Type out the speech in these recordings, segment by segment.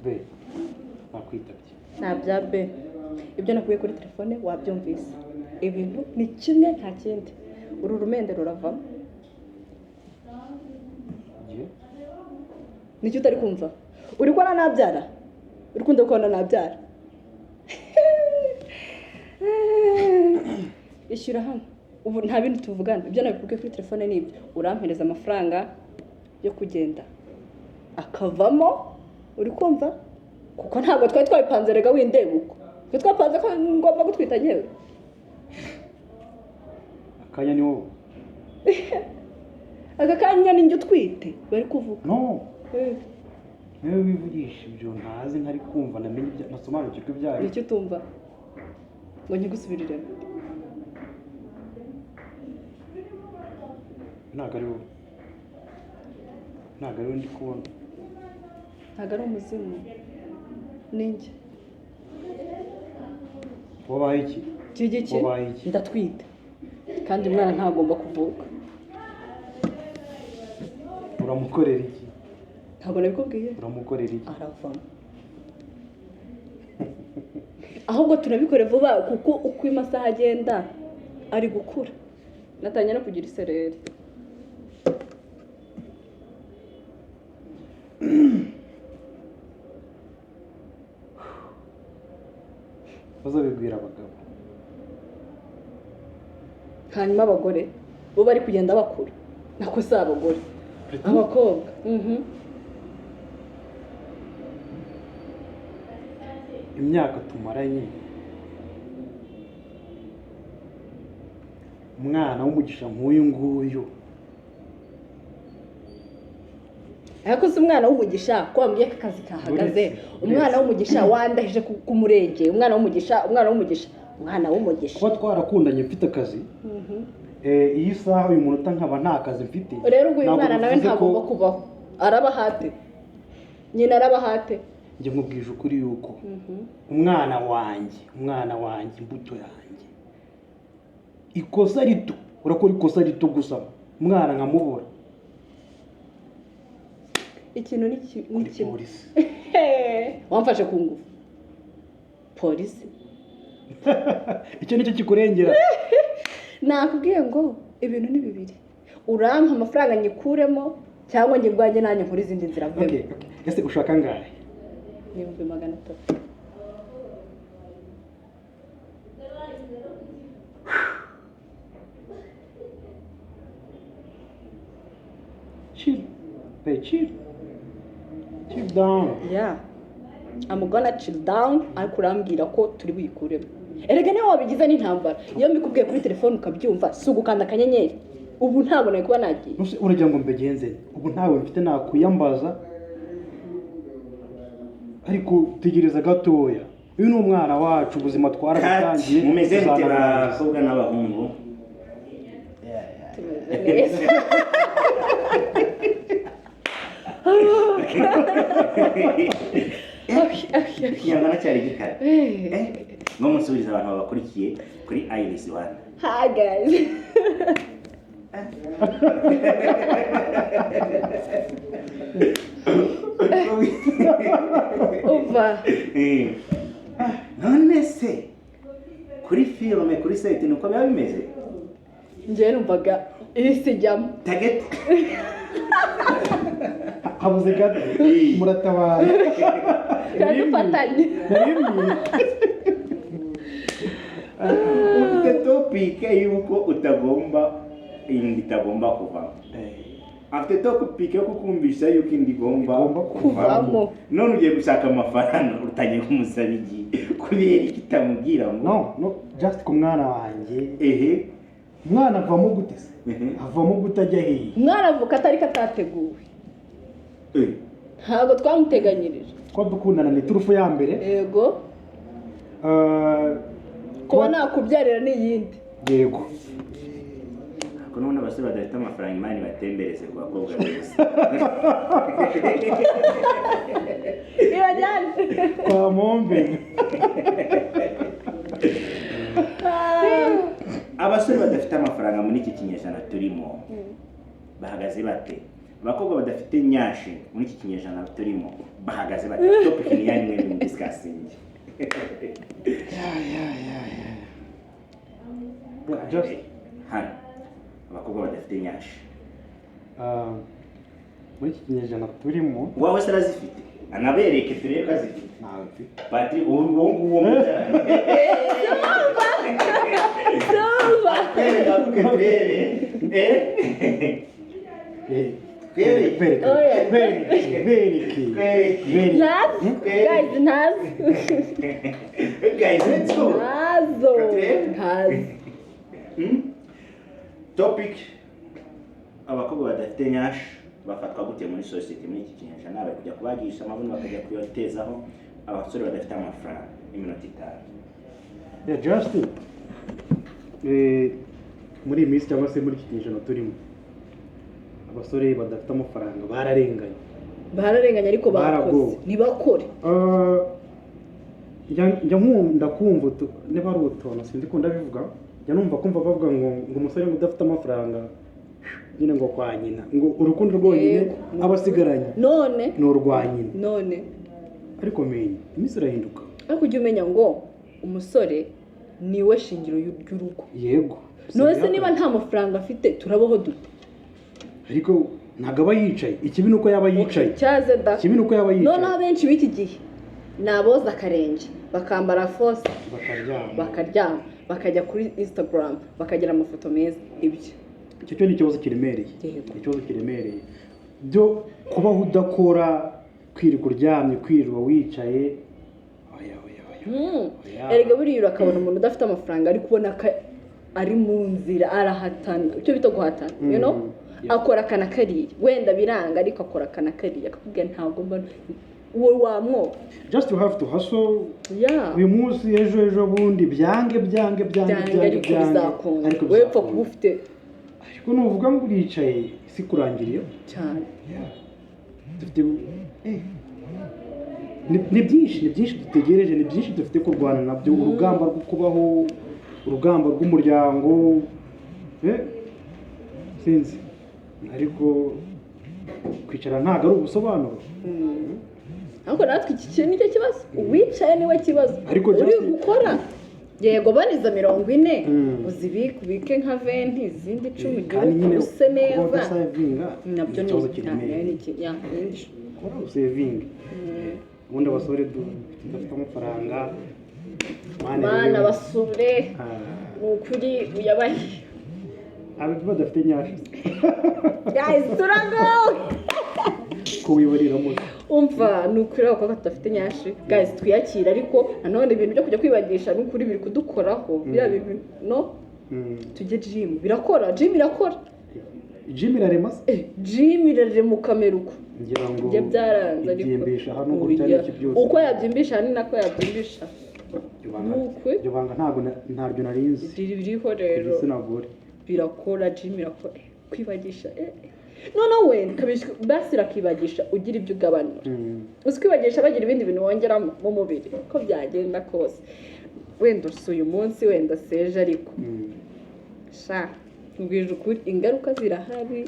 Be, nakwitabye. Nta bya be. Ibyo nakuye kuri telefone wabyumvise. Ibintu ni kimwe, nta kindi. Uru rumende ruravamo. Igihe? Nicyo utari kumva. Uri kubona nabyara? Uri kunda kubona nabyara? Ishyura hano. Ubu nta bindi tuvugana. Ibyo nabikubwiye kuri telefone ni ibyo. Urampereza amafaranga yo kugenda akavamo, uri kumva? Kuko ntabwo twari twabipanze rega, windeba uko. Twe twapanze ko ngomba gutwita nyewe. Akanya ni wowe. Aka kanya ni njye utwite bari kuvuga. No, niwe wivugisha ibyo ntazi, ntari kumva, namenye ibyo nasobanukirwa ibyayo. Nicyo utumva ngo nkigusubiriremo. Ntabwo ari wowe, ntabwo ari wowe ndi kubona. Ntabwo ari umuzimu, ni njye. Wabaye iki? Iki? Wabaye iki? Ndatwite kandi umwana ntagomba kuvuka. Uramukorera iki? Ntabwo nabikubwiye. Uramukorera iki? Aravamo. Ahubwo turabikore vuba kuko uko amasaha agenda ari gukura, natangiye no kugira isereri. Bazabibwira abagabo. Hanyuma abagore bo bari kugenda bakura, nako si abagore, abakobwa. Imyaka tumaranye, umwana w'umugisha nk'uyu nguyu. Ariko si umwana w'umugisha ko wambwiye ko akazi kahagaze? Umwana w'umugisha wandahije ku murenge, umwana w'umugisha, umwana w'umugisha, umwana w'umugisha. Kuba twarakundanye mfite akazi, iyi saha uyu munota nkaba nta kazi mfite. Rero uyu Ntabwo mwana nawe bivuze ko ntagomba kubaho. Arabahate nyina, arabahate. Njye nkubwije ukuri yuko umwana wanjye, umwana wanjye, imbuto yanjye, ikosa rito, urakora ikosa rito gusa umwana nkamubura. Ikintu ni ni Kuri kimwe. polisi. Wamfashe ku ngufu, polisi. Icyo nicyo kikurengera. Nakubwiye ngo ibintu ni bibiri: urampa amafaranga nyikuremo, cyangwa njye ubwanjye nanjye nkore izindi nzira mvemo. Okay. Ese ushaka angahe? Ni 300,000. Chill. Hey, chill. Chill down. Yeah, I'm gonna chill down, ariko urambwira ko turi buyikuremo. Erega niba wabigize n'intambara, iyo mbikubwiye kuri telefone ukabyumva, si ugukanda akanyenyeri, ubu ntabwo nari kuba nagiye. Nuse uragira ngo mbigenze nte? Ubu ntawe mfite nakwiyambaza, ariko tegereza gatoya, uyu ni umwana wacu, ubuzima twarabutangiye. Mumeze mute, tuzanaburangiza. bakobwa n'abahungu? Tumeze neza. Okay. Ikinyarwanda cyari gikara. Ngo musubize abantu babakurikiye kuri Iris Rwanda. Hi guys. Umva. None se kuri filime, kuri set, nuko biba bimeze? Njyewe numvaga isi ijyamo. Target. Habuze gato muratabara. Turadufatanye. Narimwe. Ufite topic y'uko utagomba, inda itagomba kuvamo. Afite topic yo kukumvisha yuko inda igomba Igomba kuvamo. None ugiye gushaka amafaranga, utangiye kumusaba igihe, kubera iki utamubwira ngo No, just ku mwana wanjye. Ehe. Umwana avamo gute se? Avamo gute, ajya hehe? Umwana avuka atari ko atateguwe. Ntabwo twamuteganyirije. Kuba dukundana ni turufu ya mbere. Yego. Kuba nakubyarira ni iyindi. Yego. Ariko nubona abasore badafite amafaranga, Imana ibatembereze ku bakobwa beza. Ibajyane. Kwa mombe. Abasore badafite amafaranga muri iki kinyejana turimo bahagaze bate? Abakobwa badafite nyashi muri iki kinyejana turimo bahagaze bate? Topic ni yanyu mwembi mu discussing. Yeah. Just Hano abakobwa badafite nyashi. Muri iki kinyejana turimo. Wowe se arazifite? Anabereke turebe ko azifite. Ntawe mfite. Patrick, uwo nguwo mubyaranye. Tumva. Twereke turebe, eh. Eh, Bereke. bereke. Oya. Bereke, bereke. Bereke. Bereke. Ntazi guys, ntazi. Guys, let's go. Ntazo. Turebe. Ntazi. Topic: abakobwa badafite nyashi bafatwa gute muri sosiyete muri iki kinyejana? Bari kujya kubagisha amabuno, bakajya kuyatezaho. Abasore badafite amafaranga, iminota 5. Yeah, just muri iyi minsi cyangwa se muri iki kinyejana turimo, abasore badafite amafaranga bararenganye. Bararenganye, ariko bakoze. Baragowe. Ntibakore. Njya nkunda kumva niba ari utuntu, sinzi ko ndabivuga, njya numva kumva bavuga ngo umusore ngo udafite amafaranga nyine ngo kwa nyina, ngo urukundo rwonyine Yego. aba asigaranye None ni urwa nyina. None Ariko menya iminsi irahinduka. Ariko ujya umenya ngo umusore niwe shingiro ry'urugo. Yego. None se niba nta mafaranga afite, turabaho dute? Ariko ntabwo aba yicaye. Ikibi ni uko yaba yicaye. Cyaze da. Ikibi ni uko yaba yicaye. Noneho abenshi b'iki gihe ni aboza akarenge, bakambara fose, bakaryama, bakaryama, bakajya kuri Instagram, bakagira amafoto meza, ibyo. Icyo cyo ni ikibazo kiremereye. Yego. Ikibazo kiremereye byo kubaho udakora, kwirirwa uryamye, kwirirwa wicaye, oya, oya, oya. Oya. Erega buriya urakabona umuntu udafite amafaranga, ari kubona ko ari mu nzira, arahatana, icyo bita guhatana. Akora akana kariya, wenda biranga, ariko akora akana kariya, akakubwira ntabwo mbona uwo wamwoba. Just you have to hustle. Uyu munsi, ejo, ejo bundi, byange byange byange. Byange, byange ariko byange, bizakunda. Ariko Wowe pfa kuba bizakunda. ufite. Ariko nuvuga ngo uricaye, isi kurangiriye. Cyane. Dufite ni byinshi, ni byinshi dutegereje, ni byinshi dufite kurwana nabyo, urugamba rwo kubaho, urugamba rw'umuryango, sinzi, ariko kwicara ntabwo ari ubusobanuro. Ariko natwe iki kintu nicyo kibazo, uwicaye niwe kibazo. Ariko uri gukora, yego, baniza 40, uzibike, ubike nka 20, izindi 10 Kandi ugire nyine use kuba neza. udasavinga Nabyo ni ni ikibazo kiremereye. ni iki, ya, ni Kora usevinge. Ubundi abasore tudafite amafaranga, Mana Mana rero, basure. Ah, Ni ukuri uyabahe. Aba badafite nyashi. Guys, turagowe. Ko wibariramo. Umva, ni ukuri abakobwa tudafite nyashi, guys, twiyakira, ariko nanone ibintu byo kujya kwibagisha, ni ukuri biri kudukoraho biriya bintu, no tujye gym, birakora, gym irakora. Gym irarema se? Eh, gym irarema ukamera uko. Ngira ngo Njye byaranze, ariko ibyimbisha hano gutya Oya. n'iki byose. Uko yabyimbisha ni nako yabyimbisha. Iryo banga, Ni ukuri. iryo banga ntabwo ntaryo nari nzi. Ririho rero. Igitsina gore. Birakora, gym irakora. Kwibagisha, noneho wenda basi irakibagisha ugira ibyo ugabanura. Uzi kwibagisha bagira ibindi bintu wongeramo mu mubiri, uko byagenda kose, wenda usa uyu munsi, wenda seje, ariko sha, mbwije ukuri, ingaruka zirahari,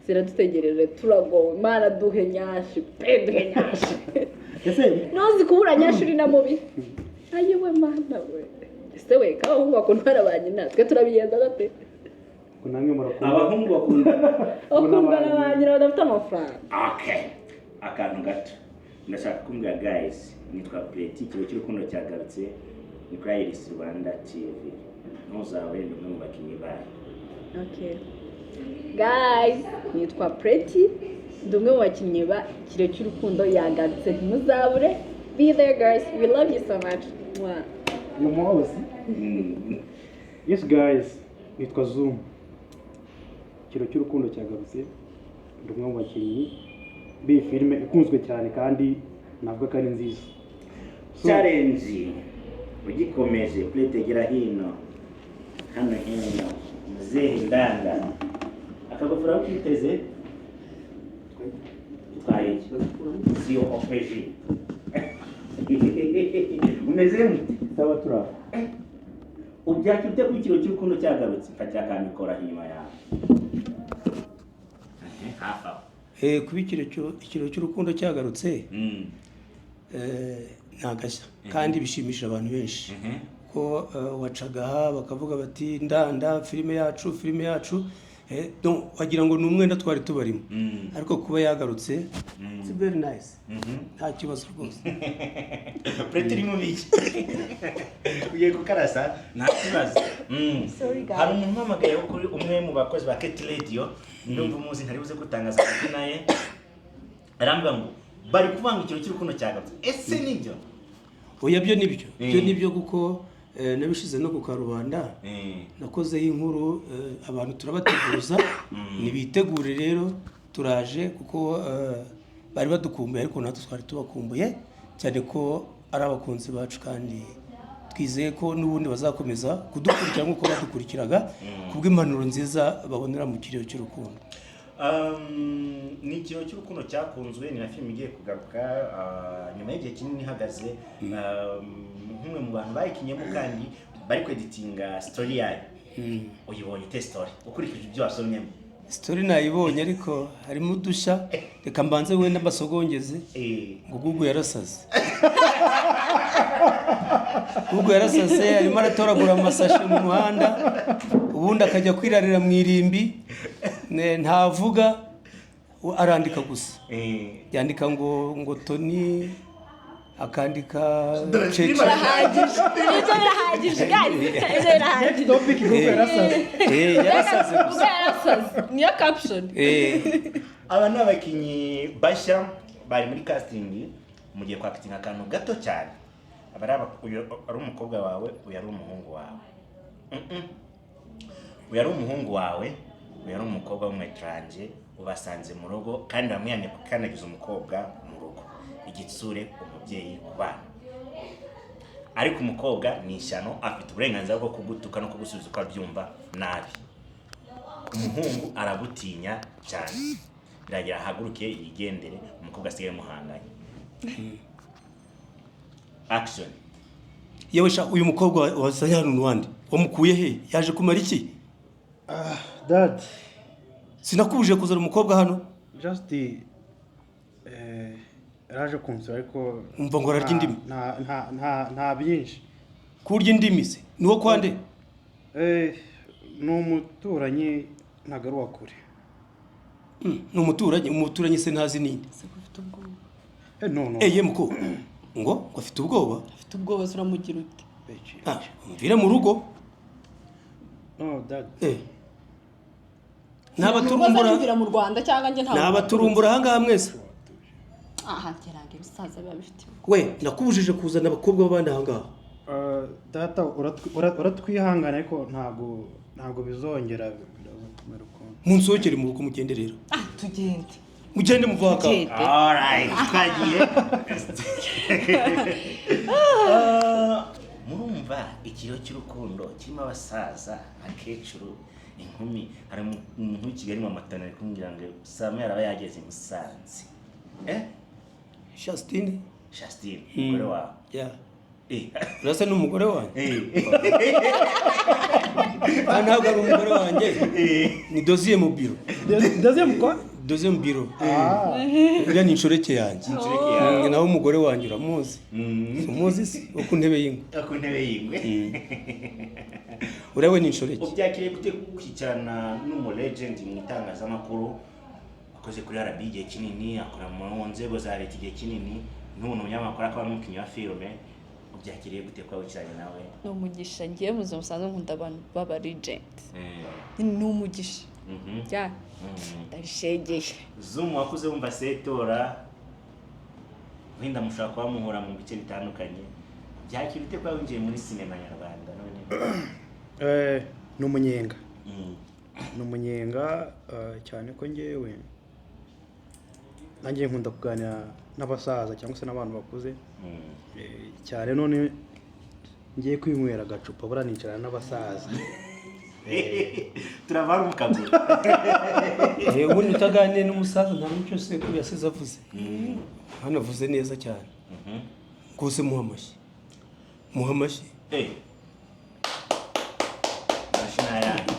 ziradutegereje, turagowe. Mana, duhe nyashi pe, duhe nyashi. Ese Ntuzi kubura nyashi uri na mubi, ayiwe Mana we! Ese we, k'abahungu bakundana ba nyina, twe turabigenza gute? Ngo namwe murakunda. Abahungu bakundana. Bakundana ba nyina badafite amafaranga. Okay, akantu gato ndashaka kumbwira. Guys, nitwa Preti, ikigo cy'urukundo cyagarutse, ni kuri Iris Rwanda TV, ntuzabe, ni umwe mu bakinnyi bayo. Okay. Guys, nitwa Pretty, ndi umwe mu bakinnyi ba Ikiriyo cy'Urukundo yagarutse, ntimuzabure. Be there guys, we love you so much. Mwah. Uyu muhozi. Yes guys, nitwa Zoom, Ikiriyo cy'Urukundo cyagarutse, ndi umwe mu bakinnyi b'iyi filime ikunzwe cyane kandi navuga ko ari nziza. Challenge ugikomeje. Preti, gera hino, hano hino, muzehe ndanga akagofero ukiteze, utwaye iki? Siyo opeji umeze mute? Sawa, turaho. Ubyakira ute ku Ikiriyo cy'Urukundo cyagarutse? Mfatira akamikoro inyuma yawe. Hafi aho. Kuba ikiriyo cy'urukundo cyagarutse ni agashya kandi bishimishije abantu benshi, ko wacaga aha bakavuga bati: "Ndanda filime yacu, filime yacu." Donc, wagira ngo ni umwenda twari tubarimo, ariko kuba yagarutse, it's very nice, nta kibazo rwose. Preti iri mu biki ugiye kukarasa, nta kibazo. Sorry, guys. Hari umuntu umpamagaye wo kuri umwe mu bakozi ba KT Radio, ndumva umuzi, ntari buze gutangaza amazina ye, arambwira ngo bari kuvanga ikiriyo cy'urukundo cyagarutse. Ese nibyo? Oya, byo nibyo, byo nibyo, kuko nabishize no ku karubanda, nakozeho inkuru. Abantu turabateguza, nibitegure rero, turaje, kuko bari badukumbuye, ariko natwe twari tubakumbuye cyane, ko ari abakunzi bacu, kandi twizeye ko n'ubundi bazakomeza kudukurikira nk'uko badukurikiraga, kubw'impanuro nziza babonera mu Kiriyo cy'Urukundo. Ni Ikiriyo cy'Urukundo cyakunzwe, ni na filime igiye kugaruka nyuma y'igihe kinini ihagaze. Nk'umwe mu bantu bayikinyemo kandi bari kweditinga story yayo, uyibonye ute story ukurikije ibyo wasomyemo? Story nayibonye, ariko harimo udushya. Reka mbanze wenda mbasogongeze ngo Gugu yarasaze, Gugu yarasaze, arimo aratoragura amasashe mu muhanda, ubundi akajya kwirarira mu irimbi. Ntavuga, arandika gusa. Yandika ngo Toni, akandika Cece. Birahagije ibyo, birahagije guys, ibyo birahagije. Topic: Gugu yarasaze. Yarasaze Gugu gusa. yarasaze niyo caption. Aba ni abakinnyi bashya bari muri casting, mugiye kwakitinga akantu gato cyane. Aba ari uyu ari umukobwa wawe, uyu ari umuhungu wawe. Uyu ari umuhungu wawe, uyu ari umukobwa w'umwetaranje, ubasanze mu rugo kandi bamwiyanye gukandagiza umukobwa mu rugo, igitsure umubyeyi ku bana, ariko umukobwa ni ishyano, afite uburenganzira bwo kugutuka no kugusubiza uko abyumva nabi. Umuhungu aragutinya cyane, biragira ahaguruke yigendere, umukobwa asigaye muhanganye. Action! Yewe sha, uyu mukobwa wazanye hano ni uwande? Wamukuye he? Yaje kumara iki? Ah, dad. Sinakubujije kuzana umukobwa hano? Just yaraje kunsura, ariko Umva ngo ararya indimi. Nta byinshi. Kurya indimi se ni wo kwande? Ni umuturanyi, ntabwo ari uwa kure. Ni umuturanyi? Umuturanyi se ntazi ninde? Ese ko ufite ubwoba? No, no. Eh, ye muko, ngo afite ubwoba. Ufite ubwoba se, uramugira ute? Ah, mvire mu rugo. No, dad. N'abaturumbura. Azanyumvira mu Rwanda cyangwa njye ntabwo. N'abaturumbura ahangaha mwese. Aha ngeranga ibisaza biba bifite. We, nakubujije kuzana abakobwa b'abandi ahangaha. Data, uratwihangana, ariko ntabwo bizongera, biraza kumera ukundi. Munsohokere mu rugo, mugende rero. Ah, tugende. Mugende, muva ahangaha. Tugende. Alright, twagiye. Murumva Ikiriyo cy'Urukundo kirimo abasaza, abakecuru, inkumi. Hari umuntu w'i Kigali mu matana ari kumbwira ngo saa moya araba yageze i Musanze. Shastine. Shastine, umugore wawe. Ya. Urasa n'umugore wanjye. Ah, ntabwo ari umugore wanjye, ni deuxième bureau. Deuxième quoi? Deuxième bureau. Uriya ni inshoreke yanjye. Inshoreke yawe. Nawe umugore wanjye uramuzi? Umuzi se wo ku ntebe y'ingwe? Ku ntebe y'ingwe. Uriya we ni inshoreke. Ubyakiriye gute kwicarana n'umu legend mu itangazamakuru, wakoze kuri RB igihe kinini, akora mu nzego za leta igihe kinini, n'ubu umunyamakuru akaba n'umukinnyi wa filime? Ubyakiriye gute kuba wicaranye nawe? Ni umugisha. Ngiye mu buzima busanzwe nkunda abantu b'aba legend, ni umugisha. Ya, ndabishegeye. Zoom, wakuze wumva Setora, wenda mushobora kuba muhura mu bice bitandukanye. Byakira ute kuba winjiye muri sinema nyarwanda none? Ni umunyenga, ni umunyenga, cyane ko ngewe nanjye nkunda kuganira n'abasaza cyangwa se n'abantu bakuze. Cyane none ngiye kwinywera agacupa, buriya nicarana n'abasaza. Turavana mu kaguru. Ubundi utaganiriye n'umusaza nta n'icyo sekuru yasize avuze. Hano avuze neza cyane rwose, muha amashyi, muha amashyi. Amashyi ni ayanyu.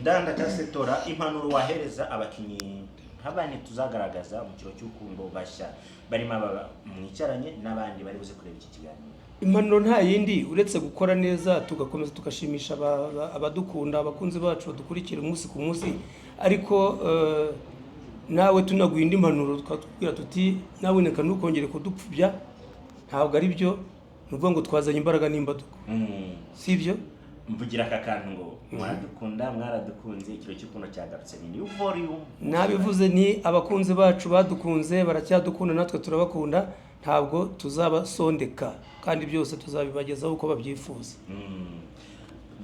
Ndanda cyangwa se Tora, impanuro wahereza abakinnyi nk'abandi tuzagaragaza mu kiro cy'urukundo bashya, barimo aba mwicaranye n'abandi bari buze kureba iki kiganiro? Impanuro nta yindi uretse gukora neza, tugakomeza tugashimisha abadukunda, abakunzi bacu badukurikira umunsi ku munsi. Ariko nawe tunaguha indi mpanuro, tukatubwira tuti: "Naboneka ntukongere kudupfubya." Ntabwo ari byo, ni ukuvuga ngo twazanye imbaraga n'imbaduko, si ibyo? Mvugira aka kantu ngo mwaradukunda, mwaradukunze, ikiro cy'urukundo cyagarutse, ni new volume. Nabivuze, ni abakunzi bacu badukunze, baracyadukunda, natwe turabakunda. Ntabwo tuzabasondeka kandi byose tuzabibagezaho uko babyifuza.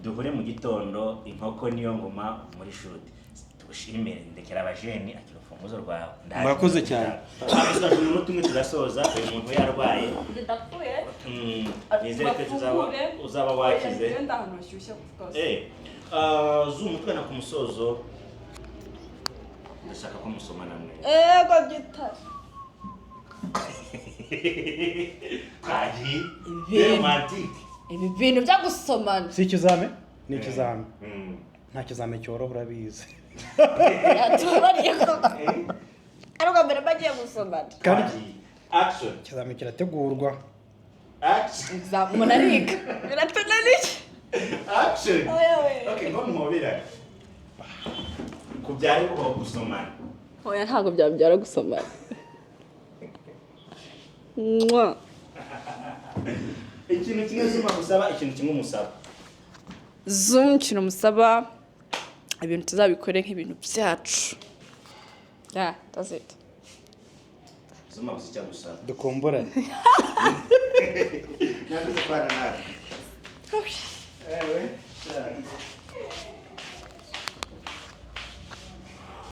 Duhure mu gitondo, inkoko niyo ngoma muri shoot. Tugushimire, ndekera abajeni, akira urufunguzo rwawe. Ndaje. Murakoze cyane. Dusigaje umunota umwe turasoza. Uyu muntu yarwaye. Ndapfuye. Nizere ko uzaba wakize. Ngenda ahantu hashyushye rwose. Zoom, tugana ku musozo, ndashaka ko musomana mwe. Ego gitare. Twagiye. Ibintu. Romantique. Ibi bintu byo gusomana. Si ikizame, ni ikizame. Nta kizame cyoroha, urabizi. Yatubariye koko, ari ubwa mbere bagiye gusomana. Kandi Twagiye. Action. ikizame kirategurwa. Action. Umuntu ariga, biratunaniye. Action. Oya we. Okay, ngo muhoberane kubyara uho gusomana. Oya, ntabwo byabyara gusomana. Mwah. Ikintu kimwe Zuma musaba, ikintu kimwe umusaba. Zoom, ikintu musaba, ibintu tuzabikore nk'ibintu byacu. Yeah, that's it. Zuma gusa icyo agusaba. Dukumburane. Nakoze kwana nawe. Ewe.